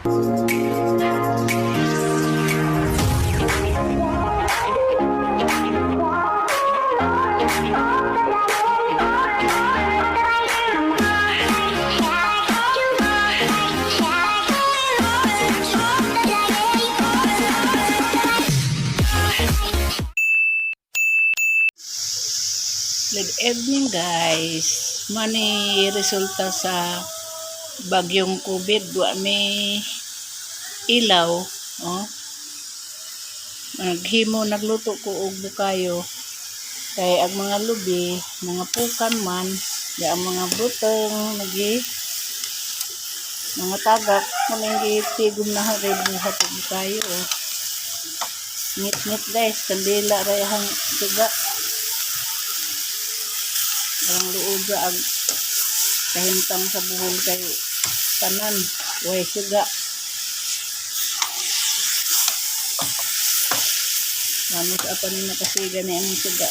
Good evening, guys. Mani resulta sa bagyong COVID, wa may ilaw, oh. Naghimo, nagluto ko og bukayo. Kay ang mga lubi, mga pukan man, di ang mga butong, nagi mga tagak, muning gitigom na rin buhat og bukayo. Oh. Ngit-ngit, guys, kandila ra ang siga. Ang luod ra ang kahimtang sa buhol kay tanan way siga. Mano sa apa ni nakasiga ni ang siga.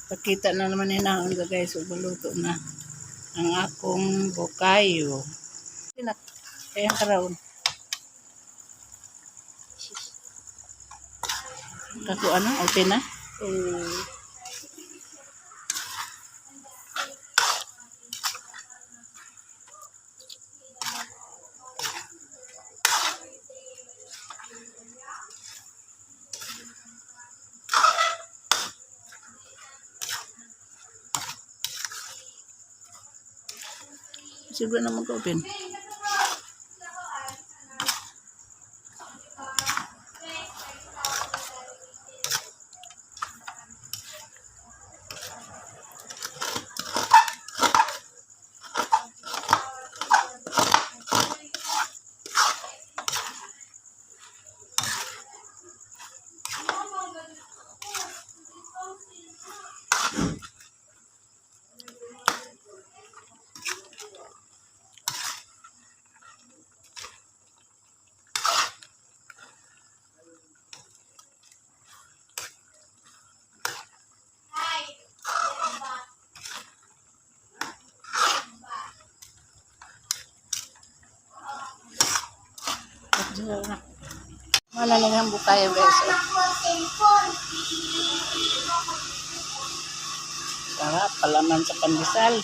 Pakita na naman hinahon ka, guys, ug maluto na ang akong bukayo. Kaya karon. Kako ano? Okay na? Siguro na mag-open. Wala lang ang bukayo, guys. Oh. Sarap, palaman sa pandesal.